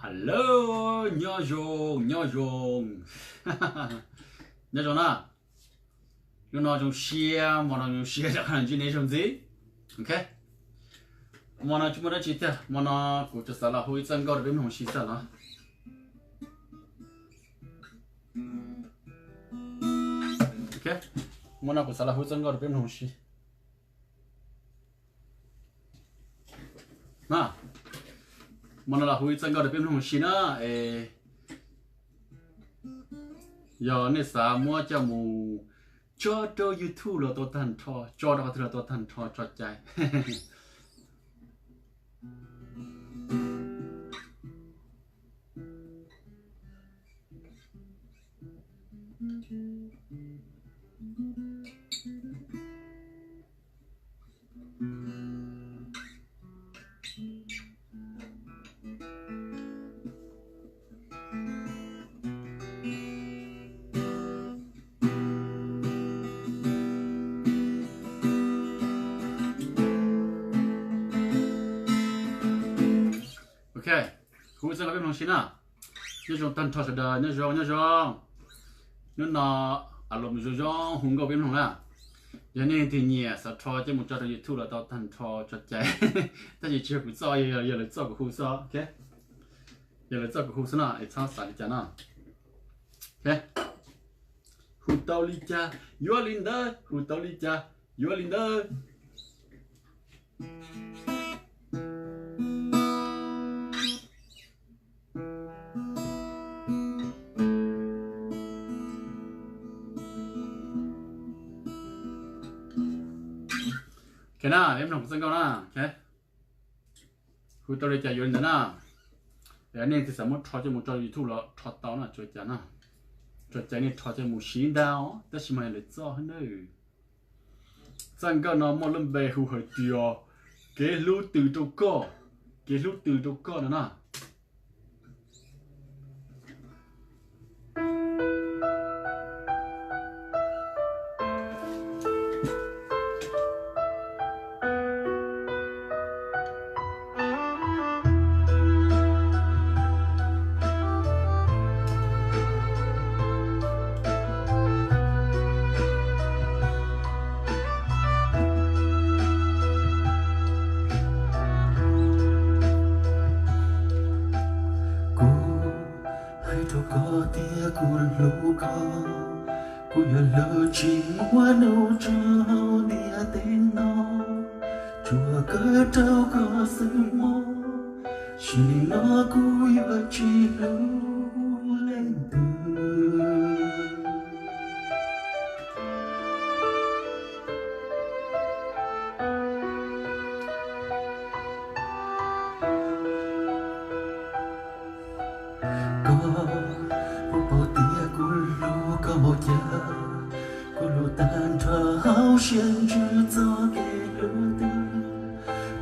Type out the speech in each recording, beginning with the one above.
Hello, nyob zoo, nyob zoo. Nyob zoo na. Hnub no zoo siab, hmo no zoo siab rov qab ntsib nej zaug ntxiv. Ok, hmo no tsis muaj dab tsi tiag, hmo no kuv tsuas xav los hu ib txoj nkauj rau peb mloog ua si xwb no. Ok, hmo no kuv xav los hu ib txoj nkauj rau peb mloog ua si. Hmo no los hu ib txoj nkauj rau peb mloog ua si na. Es yog nej xav muab coj mus tso rau YouTube los tau tag nrho, tso rau qhov twg los tau tag nrho, tso cai. Ok, hu txoj nkauj peb mloog ua si na. Nyob zoo tag nrho sawv daws, nyob zoo, nyob zoo. Hnub no a los zoo zoo hu nkauj peb mloog na. Yog nej leej twg nyiam xav rho coj mus tso rau YouTube los tau tag nrho, tso cai. Tab sis tsis yog kuv txoj, yog lawv txoj kuv hu xwb. Yog lawv txoj kuv hu xwb no es txhob xav li cas no. Hu tau li cas yuav li ntawd, hu tau li cas yuav li ntawd. Ok na, peb mloog txoj nkauj na. Hu tau li cas yuav li ntawd na. Nej twg xav muab rho coj mus tso YouTube los rho tau na, tso cai na. Tso cai nej rho coj mus siv ntag os, tab sis mas yog lawv txoj xwb na. Txoj nkauj no muaj lub npe hu hais tias kev hlub tws rau koj, kev hlub tws rau koj no na. Kuv hais rau koj tias kuv hlub koj, kuv yuav hlub tsis muaj hnub tso hauv ntiaj teb no, tsuas kawm rau koj xwb mog, sim neej no kuv yuav tsis hlub leej twg. Koj puas paub tias kuv hlub koj npaum cas, kuv hlub tag nrho hauv siab ntsws txoj kev hlub twg,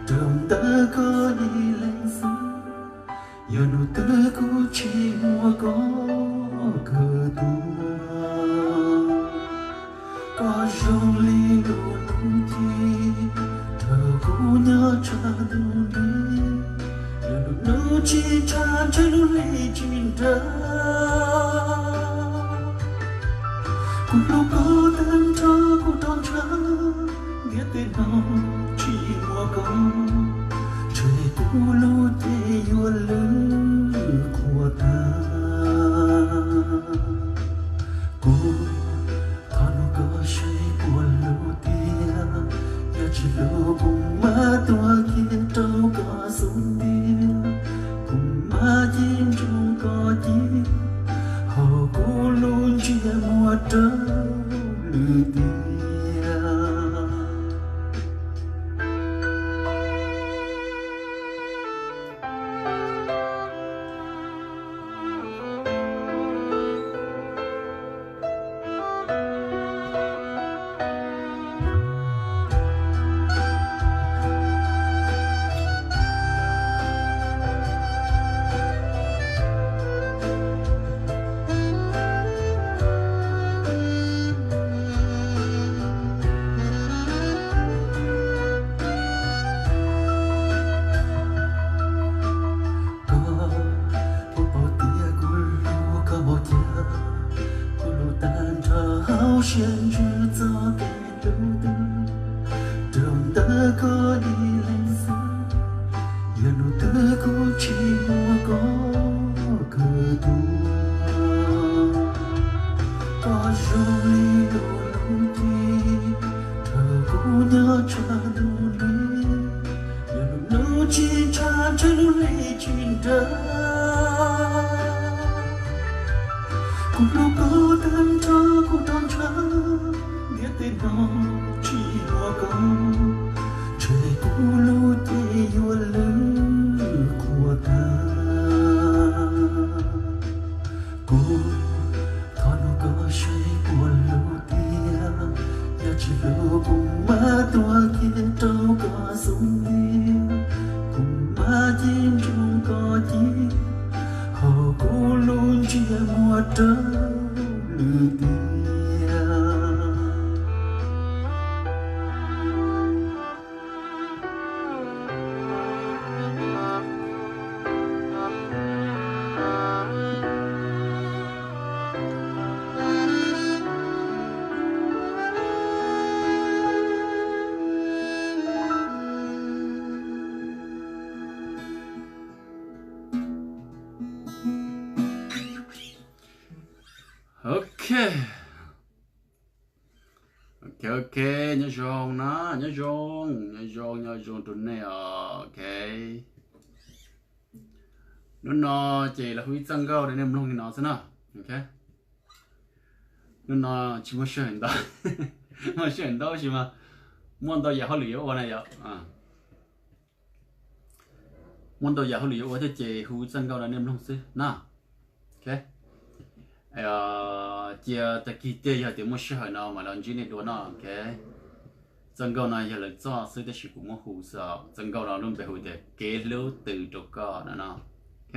rau ntawm koj ib leeg xwb. Yog hnub twg kuv tsis muaj koj kawm tuag, koj zoo li lub hnub ci rau kuv nyob tshaj ntuj nti. Yog lub hnub tsis tshaj ntshe lub hli tsis nrawm, kuv hlub koj tag nrho kuv rov ntshaw, ntiaj teb no tsis muaj koj, ntshe kuv lub cev yuav lwj qhuav tag. Kuv thov nug koj saib puas hlub tiag, yog tsis hlub kuv mam tuag kiag rau koj xub ntiag, kuv mam cia ntsoov koj cia hauv kuv lub ntsiab muag raws lwm tiam. Ntsia ntswg txoj kev hlub twg rau ntawm koj ib leeg xwb, yog hnub twg kuv tsis muaj koj kawg tuag. Koj zoo li lub lub cim rau kuv nyob tshaj ntuj neb, yog lub hnub tsis ntshav ntshe lub hli tsis nrawm. Kuv hlub koj tag nrho kuv rov ntshaw, ntiaj teb no tsis muaj koj, ntshe kuv lub cev yuav lwj qhuav tag. Kuv thov nug koj seb puas hlub tiag, yog tsis hlub kuv mam tuag kiag rau koj xub ntiag, kuv mam cia nrog koj cia, hos kuv lub ntsiab muag raug lwm tiag. Ok, ok, ok, nyob zoo na, nyob zoo, nyob zoo, nyob zoo rau nej os, ok. Hnub no ces los hu ib txoj nkauj rau nej mloog li no xwb na, ok. Hnub no tsis muaj sij hawm ntau, muaj sij hawm ntau tab sis mas muaj ntau yam hauj lwm yuav ua na yom. Muaj ntau yam hauj lwm yuav ua thiab ces hu txoj nkauj no nej mloog xwb na. Ok, cia tag kis tej yog tias muaj sij hawm no mam los ntsib nej dua no, ok. Txoj nkauj no yog lawv txoj xwb tab sis kuv muab hu xwb os. Txoj nkauj no lub npe hu tias Kev Hlub Tws Rau Koj no no, ok.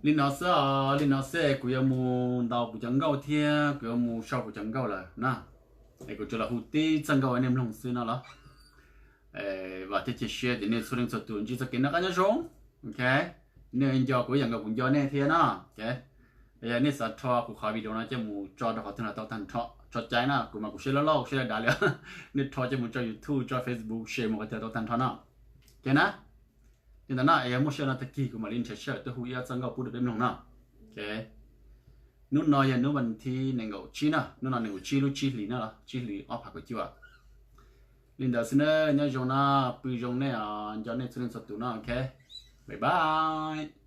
Li no xwb os, li no xwb kuv yuav mus ntaus kuv cov nkauj thiab kuv yuav mus sau kuv cov nkauj lawm na. Es kuv tsuas los hu tib txoj nkauj nej mloog xwb no los. Vam thiab cia siab tias nej txhua leej txhua tus ntsib txoj kev noj qab nyob zoo, ok. Nej nco kuv ib yam nkaus kuv nco nej thiab no, ok. Yog nej xav rho kuv qhov video no coj mus tso rau qhov twg los tau tag nrho, tso cai na, kuv mas kuv siab loj loj kuv siab dav dav li. Nej rho coj mus tso YouTube, tso Facebook, share mus qhov twg los tau tag nrho no, ok na. Li ntawd no es yog muaj sij hawm no tag kis kuv mam li nrhiav sij hawm tuaj hu ib ob txoj nkauj pub rau peb mloog no, ok. Hnub no yog hnub vas thib nees nkaum tsib na, hnub no nees nkaum tsib lub tsib hlis na los tsib hlis ob phav kaum cuaj. Li ntawd xwb na, nyob zoo na, pw zoo nej os, nco nej txhua leej txhua tus no, ok. Bye bye.